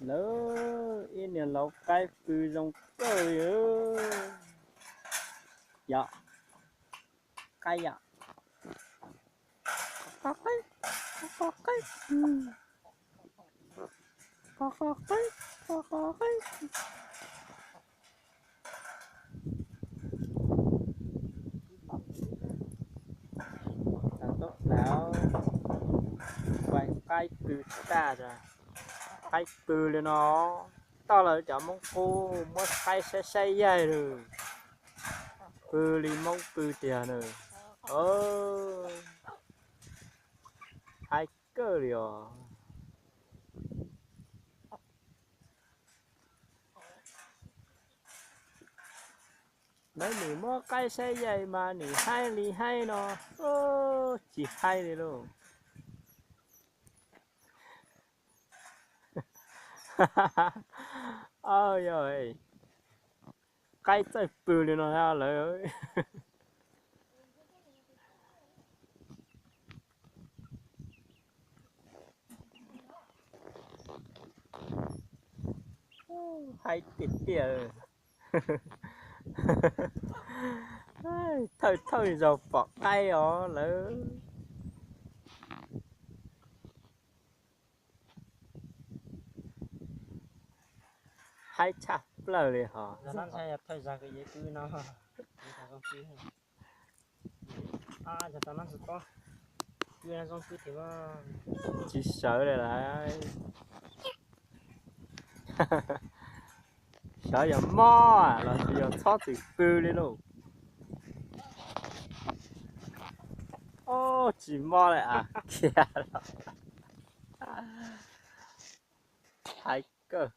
Lawv ib niag laus qaib pw zoo kawg li. Yog qaib yom. Qo qaib, qo qaib, qo qaib, qo qaib. Tub Hlauv, qaib pw tag, qaib pw li no. Toj lawv cov Hmoob qub muab qaib saib saib yaig lawm. Pw li Hmoob pw tiag na. Haib kawg li os. Lawv nim muab qaib saib yaig mas nim haib li haib no, tsis haib li lauj. Yog qaib txawj pw li no lawv. Haib tiag tiag. Thawj thawj zaug pom qaib os lawv. Haib tshaj plaws li hos. Tsis sawv li lawm. Sawv yog mob los sis yog txhob txwm pw li lauj. Ob, tsis mob li a, khiav los. Haib kawg.